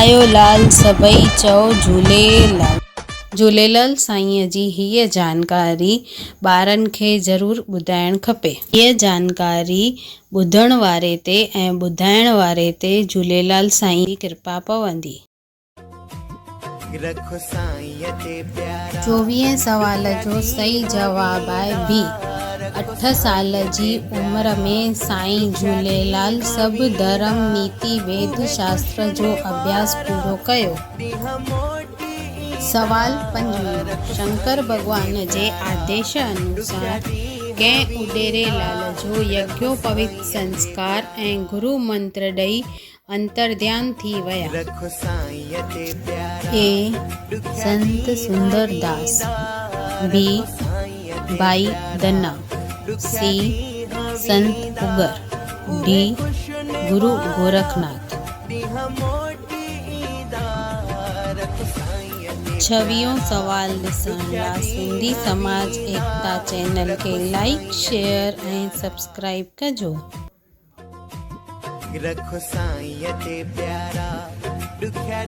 آيو لال سڀئي چئو جهوليلال. جهوليلال سائينء جي هيء جانڪاري ٻارن کي ضرور ٻڌائڻ کپي. هيء جانڪاري ٻڌڻ واري تي ۽ ٻڌائڻ واري تي جهوليلال سائين جي ڪرپا پوندي. چوويهين سوال جو صحيح جواب آهي بي. اٺ سال جي عمر ۾ سائين جهوليلال سڀ ڌرم، نيتي، ويد شاستر جو اڀياس پورو ڪيو. سوال پنجويهون، شنڪر ڀڳوان جي آديش انوسار ڪنهن اڏيري لال جو يگيوپويت سنسڪار ۽ گرو منتر ڏئي انترڌيان ٿي ويا؟ اي، سنت سندر داس، بي، ڀائي ڌنا، سي، سنت اگر، ڊي، گرو گورکناٿ. ڇويهون سوال ڏسڻ لا سنڌي سماج ايڪتا چينل کي لائيڪ شيئر ۽ سبسڪرائيب ڪجو. رک سائينء تي پيارا ڏکيا.